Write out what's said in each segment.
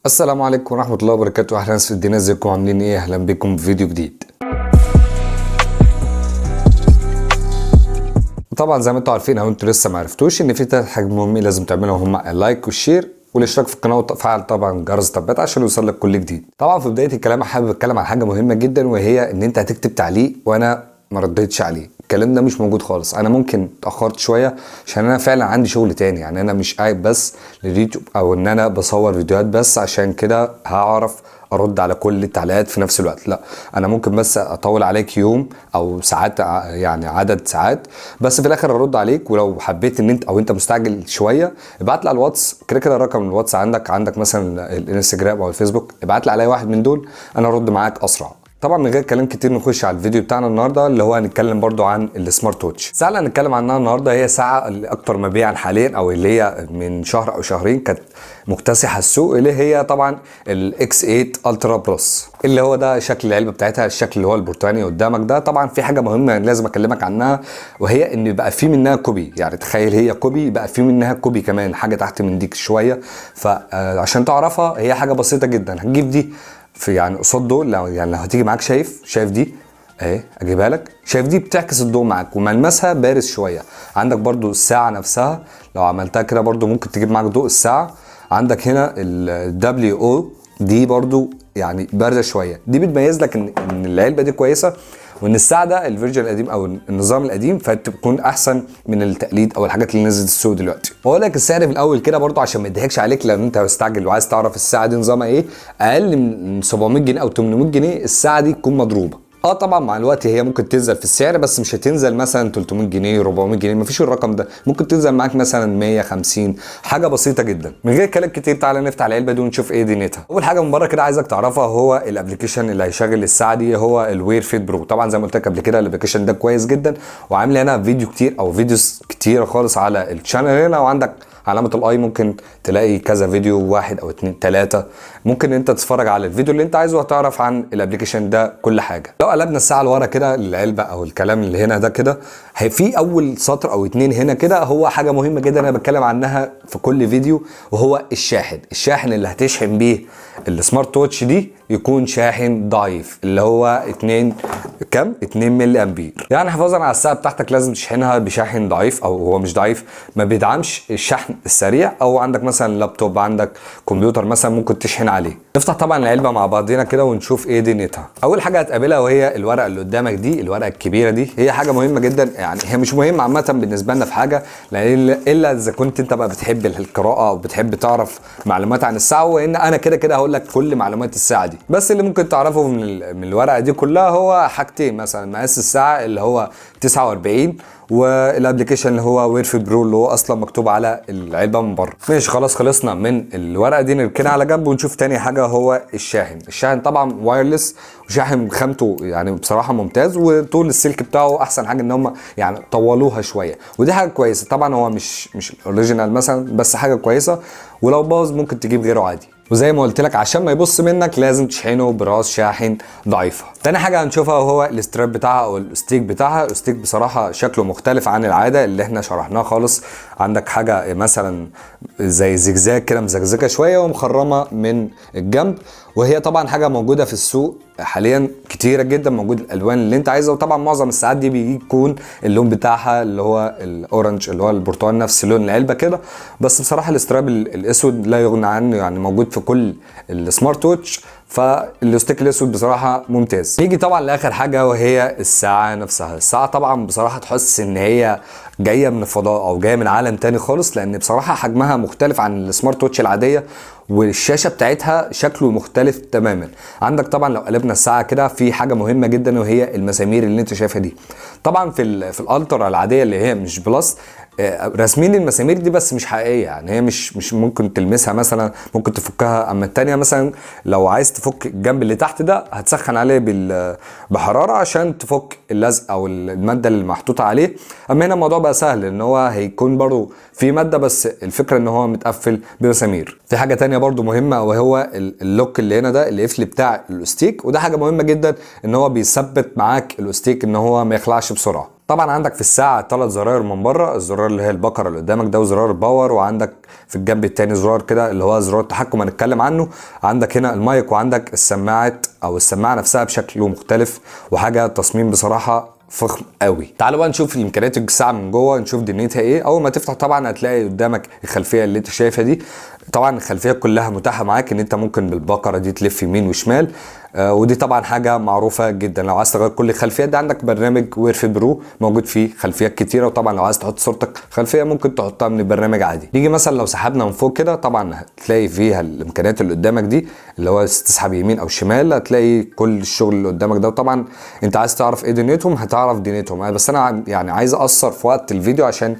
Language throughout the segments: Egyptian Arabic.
السلام عليكم ورحمة الله وبركاته. اهلا في الدنيا، ازيكم عاملين ايه؟ اهلا بكم في فيديو جديد. طبعا زي ما انتم عارفين او انتم لسه ما عرفتوش ان في 3 حاجات مهمين لازم تعملهم، هما ال like وال share والاشتراك في القناة وتفعل طبعا جرس التنبيهات عشان يوصل لك كل جديد. طبعا في بداية الكلام حابب اتكلم عن حاجة مهمة جدا، وهي ان انت هتكتب تعليق وانا ما رديتش عليه. الكلام ده مش موجود خالص. انا ممكن اتاخرت شوية عشان انا فعلا عندي شغل تاني، يعني انا مش قاعد بس لليوتيوب او ان انا بصور فيديوهات بس عشان كده هعرف ارد على كل التعليقات في نفس الوقت. لا، انا ممكن بس اطول عليك يوم او ساعات، يعني عدد ساعات، بس في الاخر ارد عليك. ولو حبيت ان انت او انت مستعجل شوية ابعت لي على الواتس، كده كده رقم الواتس عندك مثلا الانستجرام او الفيسبوك، ابعت لي على اي واحد من دول انا ارد معاك اسرع. طبعا من غير كلام كتير نخش على الفيديو بتاعنا النهارده اللي هو هنتكلم برضو عن ال smart watch. الساعة اللي هنتكلم عنها النهارده هي ساعة الاكثر مبيعا حاليا، او اللي هي من شهر او شهرين كانت مكتسحه السوق، اللي هي طبعا ال X8 Ultra Plus، اللي هو ده شكل العلبة بتاعتها، الشكل اللي هو البرتقاني قدامك ده. طبعا في حاجة مهمة لازم اكلمك عنها، وهي ان بقى في منها copy. يعني تخيل هي copy بقى في منها copy كمان، حاجة تحت من ديك شوية. فعشان تعرفها هي حاجة بسيطة جدا، هتجيب دي في يعني قصاد دول، لو يعني لو هتيجي معاك شايف دي اهي اجيبها لك، شايف دي بتعكس الضوء معاك وملمسها بارز شوية. عندك برضو الساعة نفسها لو عملتها كده برضو ممكن تجيب معاك ضوء الساعة. عندك هنا ال WO دي برضو يعني باردة شوية، دي بتميز لك ان العلبة دي كويسة، وان الساعة ده ال version القديم او النظام القديم، فتكون احسن من التقليد او الحاجات اللي نزلت السوق دلوقتي. واقول لك السعر في الاول كده برضو عشان ما يضحكش عليك لان انت مستعجل وعايز تعرف الساعة دي نظامها ايه. اقل من 700 جنيه او 800 جنيه الساعة دي تكون مضروبة. طبعا مع الوقت هي ممكن تنزل في السعر، بس مش هتنزل مثلا 300 جنيه 400 جنيه، مفيش الرقم ده، ممكن تنزل معاك مثلا 150، حاجة بسيطة جدا. من غير كلام كتير تعالى نفتح العلبة دي ونشوف ايه دنيتها. اول حاجة من بره كده عايزك تعرفها هو ال application اللي هيشغل الساعة دي، هو ال Wear Fit Pro. طبعا زي ما قلت لك قبل كده ال application ده كويس جدا، وعامل هنا فيديو كتير او videos كتيرة خالص على ال channel هنا، وعندك علامة ال i ممكن تلاقي كذا فيديو، 1 او 2 3، ممكن انت تتفرج على الفيديو اللي انت عايزه وهتعرف عن ال application ده كل حاجة. لو قلبنا الساعة لورا كده العلبة او الكلام اللي هنا ده كده، هي في اول سطر او 2 هنا كده هو حاجة مهمة جدا انا بتكلم عنها في كل فيديو، وهو الشاحن. الشاحن اللي هتشحن بيه ال smart watch دي يكون شاحن ضعيف، اللي هو 2 كام؟ 2 ملي امبير. يعني حفاظا على الساعة بتاعتك لازم تشحنها بشاحن ضعيف، او هو مش ضعيف ما بيدعمش الشحن السريع، او عندك مثلا لابتوب، عندك كمبيوتر مثلا ممكن تشحن عليه. نفتح طبعا العلبة مع بعضينا كده ونشوف ايه دنيتها. اول حاجة هتقابلها وهي الورقة اللي قدامك دي، الورقة الكبيرة دي، هي حاجة مهمة جدا. يعني هي مش مهمة عامة بالنسبة لنا في حاجة، لان الا اذا كنت انت بقى بتحب القراءة او بتحب تعرف معلومات عن الساعة، وان انا كده كده هقول لك كل معلومات الساعة دي. بس اللي ممكن تعرفه من الورقة دي كلها هو حاجتين، مثلا مقاس الساعة اللي هو 49، وال application اللي هو Wear Fit Pro اللي هو اصلا مكتوب على العلبة من بره. ماشي خلاص، خلصنا من الورقة دي، نركنها على جنب ونشوف تاني حاجة هو الشاحن. الشاحن طبعا wireless، وشاحن خامته يعني بصراحة ممتاز، وطول السلك بتاعه احسن حاجة ان هم يعني طولوها شوية، ودي حاجة كويسة. طبعا هو مش ال original مثلا، بس حاجة كويسة، ولو باظ ممكن تجيب غيره عادي. وزي ما قلت لك عشان ما يبص منك لازم تشحنه براس شاحن ضعيفة. تاني حاجة هنشوفها وهو ال strap بتاعها او الاستيك بتاعها. الاستيك بصراحة شكله مختلف عن العادة اللي احنا شرحناه خالص. عندك حاجة مثلا زي زجزاج كده، مزجزجه شوية ومخرمه من الجنب، وهي طبعا حاجة موجودة في السوق حاليا كتيرة جدا، موجود الالوان اللي انت عايزها. وطبعا معظم الساعات دي بيكون اللون بتاعها اللي هو ال orange اللي هو البرتقال، نفس لون العلبة كده. بس بصراحة ال strap الاسود لا يغنى عنه، يعني موجود في كل ال smart watch، فالاستيك الاسود بصراحة ممتاز. نيجي طبعا لاخر حاجة وهي الساعة نفسها. الساعة طبعا بصراحة تحس ان هي جاية من الفضاء او جاية من عالم تاني خالص، لان بصراحة حجمها مختلف عن ال smart watch العادية، والشاشه بتاعتها شكله مختلف تماما. عندك طبعا لو قلبنا الساعة كده في حاجة مهمة جدا، وهي المسامير اللي انت شايفها دي. طبعا في ال Ultra العادية اللي هي مش Plus، راسمين المسامير دي بس مش حقيقية، يعني هي مش ممكن تلمسها مثلا، ممكن تفكها. اما التانية مثلا لو عايز تفك الجنب اللي تحت ده هتسخن عليه بحرارة عشان تفك اللزق او المادة اللي محطوطة عليه. اما هنا الموضوع بقى سهل، ان هو هيكون برضو في مادة، بس الفكرة ان هو متقفل بمسامير. في حاجة تانية برضو مهمة، وهو ال lock اللي هنا ده، القفل بتاع الاستيك، وده حاجة مهمة جدا ان هو بيثبت معاك الاستيك ان هو ما يخلعش بسرعة. طبعا عندك في الساعة 3 زراير من بره، الزرار اللي هي البكرة اللي قدامك ده، وزرار power، وعندك في الجنب التاني زرار كده اللي هو زرار التحكم هنتكلم عنه. عندك هنا المايك، وعندك السماعات او السماعة نفسها بشكل مختلف، وحاجه تصميم بصراحة فخم قوي. تعالوا بقى نشوف الامكانيات الساعة من جوه، نشوف دنيتها ايه. اول ما تفتح طبعا هتلاقي قدامك الخلفية اللي انت شايفها دي. طبعا الخلفية كلها متاحة معاك، ان انت ممكن بالبقره دي تلف يمين وشمال، ودي طبعا حاجة معروفة جدا. لو عايز تغير كل الخلفيات دي عندك برنامج Wear Fit Pro موجود فيه خلفيات كتيره، وطبعا لو عايز تحط صورتك خلفية ممكن تحطها من البرنامج عادي. نيجي مثلا لو سحبنا من فوق كده، طبعا هتلاقي فيها الامكانيات اللي قدامك دي، اللي هو تسحب يمين او شمال هتلاقي كل الشغل اللي قدامك ده. وطبعا انت عايز تعرف ايه دنيتهم هتعرف دنيتهم، بس انا يعني عايز اقصر في وقت الفيديو عشان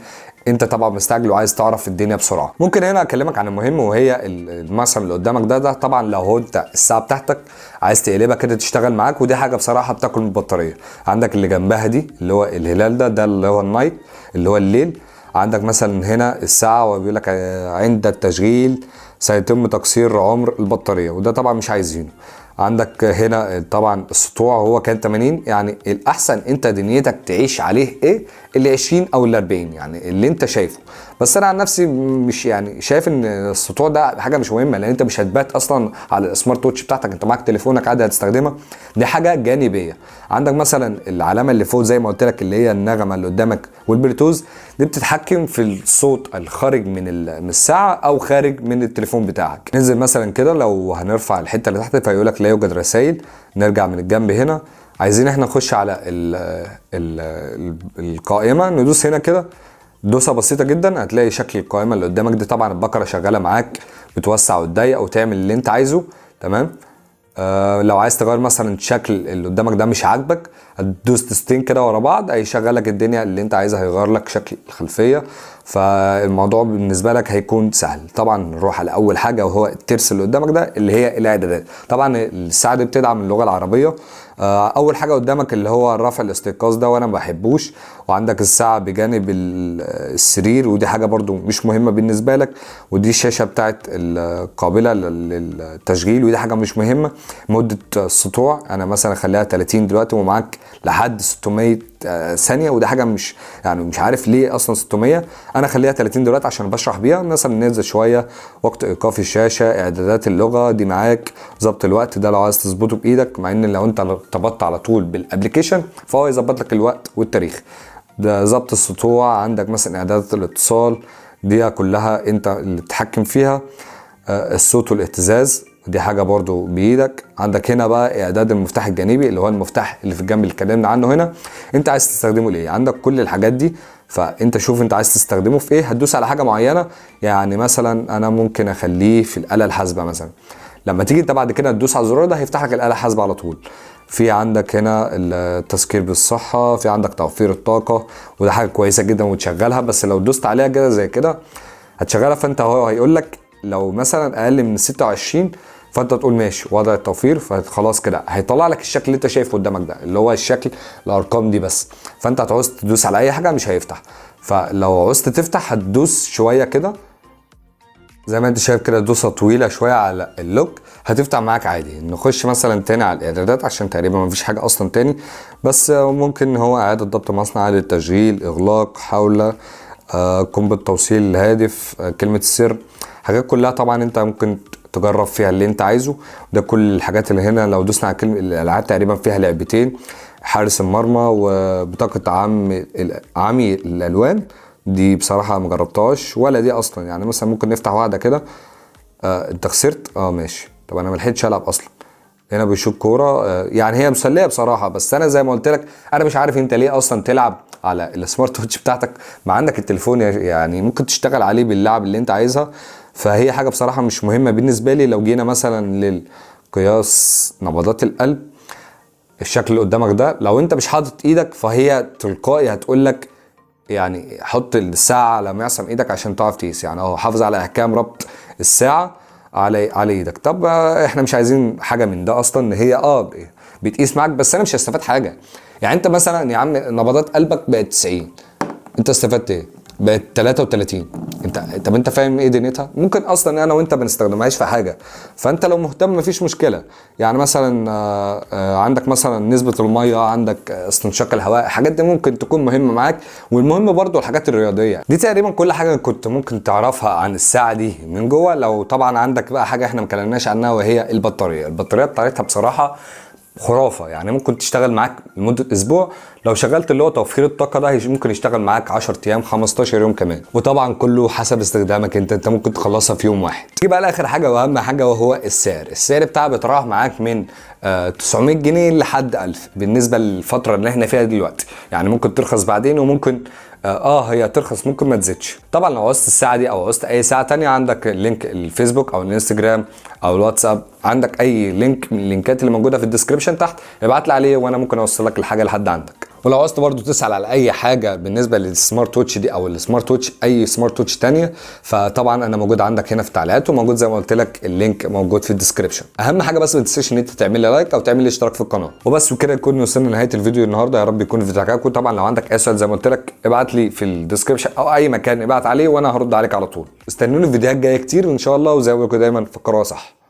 انت طبعا مستعجل وعايز تعرف الدنيا بسرعة. ممكن هنا اكلمك عن المهم، وهي المعصم اللي قدامك ده. طبعا لو هو انت الساعة بتاعتك عايز تقلبها كده تشتغل معاك، ودي حاجة بصراحة بتاكل من البطارية. عندك اللي جنبها دي اللي هو الهلال ده اللي هو ال night اللي هو الليل. عندك مثلا هنا الساعة وبيقول لك عند التشغيل سيتم تقصير عمر البطارية، وده طبعا مش عايزينه. عندك هنا طبعا السطوع هو كان 80، يعني الاحسن انت دنيتك تعيش عليه ايه، اللي 20 او ال 40، يعني اللي انت شايفه. بس انا عن نفسي مش يعني شايف ان السطوع ده حاجة مش مهمة، لان انت مش هتبات اصلا على ال smart watch بتاعتك، انت معاك تليفونك عادي هتستخدمها، دي حاجة جانبيه. عندك مثلا العلامة اللي فوق زي ما قلت لك اللي هي النغمة اللي قدامك والبلوتوث، دي بتتحكم في الصوت الخارج من الساعة او خارج من التليفون بتاعك. ننزل مثلا كده لو هنرفع الحتة اللي تحت فيقول لك لا يوجد رسائل. نرجع من الجنب هنا، عايزين احنا نخش على ال ال القائمة، ندوس هنا كده دوسة بسيطة جدا هتلاقي شكل القائمة اللي قدامك دي. طبعا البكرة شغالة معاك، بتوسع وتضيق وتعمل اللي انت عايزه، تمام. لو عايز تغير مثلا الشكل اللي قدامك ده مش عاجبك، هتدوس دوستين كده ورا بعض هيشغلك الدنيا اللي انت عايزها، هيغير لك شكل الخلفية، فالموضوع بالنسبة لك هيكون سهل. طبعا نروح على اول حاجة وهو الترس اللي قدامك ده اللي هي الاعدادات. طبعا الساعة دي بتدعم اللغة العربية. اول حاجة قدامك اللي هو رفع الاستيقاظ ده، وانا ما بحبوش. وعندك الساعة بجانب السرير، ودي حاجة برضو مش مهمة بالنسبة لك. ودي الشاشة بتاعت القابلة للتشغيل، ودي حاجة مش مهمة. مده السطوع انا مثلا اخليها 30 دلوقتي، ومعاك لحد 600 ثانية، وده حاجة مش يعني مش عارف ليه اصلا 600، انا اخليها 30 دلوقتي عشان بشرح بيها. مثلا ننزل شوية، وقت ايقاف الشاشة، اعدادات اللغة دي معاك، ظبط الوقت ده لو عايز تظبطه بايدك، مع ان لو انت ارتبطت على طول بال application فهو يظبط لك الوقت والتاريخ. ده ظبط السطوع. عندك مثلا اعدادات الاتصال دي كلها انت اللي بتتحكم فيها. الصوت والاهتزاز دي حاجة برضو بايدك. عندك هنا بقى اعداد المفتاح الجانبي اللي هو المفتاح اللي في الجنب اللي اتكلمنا عنه هنا، انت عايز تستخدمه ليه. عندك كل الحاجات دي، فانت شوف انت عايز تستخدمه في ايه، هتدوس على حاجة معينة. يعني مثلا انا ممكن اخليه في الاله الحاسبة مثلا، لما تيجي انت بعد كده تدوس على الزرار ده هيفتح لك الاله الحاسبة على طول. في عندك هنا التذكير بالصحة، في عندك توفير الطاقة، وده حاجة كويسة جدا وتشغلها. بس لو دوست عليها كده زي كده هتشغلها، فانت هو هيقول لك لو مثلا اقل من 26 فانت تقول ماشي وضع التوفير، فخلاص كده هيطلع لك الشكل اللي انت شايفه قدامك ده اللي هو الشكل الارقام دي بس. فانت هتعوز تدوس على اي حاجة مش هيفتح، فلو عوزت تفتح هتدوس شوية كده زي ما انت شايف كده، دوسة طويلة شوية على ال lock هتفتح معاك عادي. نخش مثلا تاني على الاعدادات عشان تقريبا ما فيش حاجة اصلا تاني، بس ممكن هو اعاده ضبط مصنع، اعاده تشغيل، اغلاق، حول، قم بالتوصيل الهادف، كلمة السر، حاجات كلها طبعا انت ممكن تجرب فيها اللي انت عايزه. ده كل الحاجات اللي هنا. لو دوسنا على كلمة الالعاب تقريبا فيها لعبتين، حارس المرمى وبطاقه عمي الالوان، دي بصراحة ما جربتهاش ولا دي اصلا. يعني مثلا ممكن نفتح واحدة كده. انت خسرت، ماشي، طب انا ما لحقتش العب اصلا. هنا بيشوط كورة، يعني هي مسلية بصراحة، بس انا زي ما قلت لك انا مش عارف انت ليه اصلا تلعب على ال smart watch بتاعتك، ما عندك التليفون، يعني ممكن تشتغل عليه باللعب اللي انت عايزها. فهي حاجة بصراحة مش مهمة بالنسبة لي. لو جينا مثلا للقياس نبضات القلب، الشكل اللي قدامك ده لو انت مش حاطط ايدك فهي تلقائي هتقول لك يعني حط الساعة على معصم ايدك عشان تعرف تقيس، يعني اهو حافظ على احكام ربط الساعة على ايدك. طب احنا مش عايزين حاجة من ده اصلا، هي بتقيس معاك بس انا مش هستفاد حاجة. يعني انت مثلا يا عم نبضات قلبك بقت 90، انت استفدت ايه؟ بقت 33. انت طب انت فاهم ايه دنيتها؟ ممكن اصلا انا وانت ما بنستخدمهاش في حاجه، فانت لو مهتم مفيش مشكله. يعني مثلا عندك مثلا نسبه الميه، عندك استنشاق الهواء، الحاجات دي ممكن تكون مهمة معاك. والمهم برضو الحاجات الرياضية دي. تقريبا كل حاجة كنت ممكن تعرفها عن الساعة دي من جوه. لو طبعا عندك بقى حاجة احنا ما اتكلمناش عنها وهي البطاريه. البطارية بتاعتها بصراحة خرافه، يعني ممكن تشتغل معاك لمدة اسبوع. لو شغلت اللي هو توفير الطاقة ده ممكن يشتغل معاك 10 ايام، 15 يوم كمان، وطبعا كله حسب استخدامك انت. انت ممكن تخلصها في يوم واحد. نيجي بقى لاخر حاجة واهم حاجة وهو السعر. السعر بتاعها بيتراوح معاك من 900 جنيه لحد 1000 بالنسبة للفترة اللي احنا فيها دلوقتي. يعني ممكن ترخص بعدين، وممكن هي ترخص، ممكن ما تزيدش. طبعا لو عوزت الساعة دي او عوزت اي ساعة تانية، عندك link الفيسبوك او الانستجرام او الواتساب، عندك اي link من اللينكات اللي موجودة في ال description تحت، ابعت لي عليه وانا ممكن اوصل لك الحاجة لحد عندك. ولو عوزت برضو تسال على اي حاجة بالنسبة لل smart watch دي او ال smart watch، اي smart watch تانية، فطبعا انا موجود عندك هنا في التعليقات، وموجود زي ما قلت لك ال link موجود في ال description. اهم حاجة بس ما تنساش ان انت تعمل لي like او تعمل لي اشتراك في القناة وبس. وكده نكون وصلنا لنهاية الفيديو النهارده. يا رب يكون الفيديو عجبكم. طبعا لو عندك اي سؤال زي ما قلت لك ابعت لي في ال description او اي مكان ابعت عليه وانا هرد عليك على طول. استنوني في فيديوهات جاية كتير ان شاء الله، وزي ما بقول دايما فكروها صح.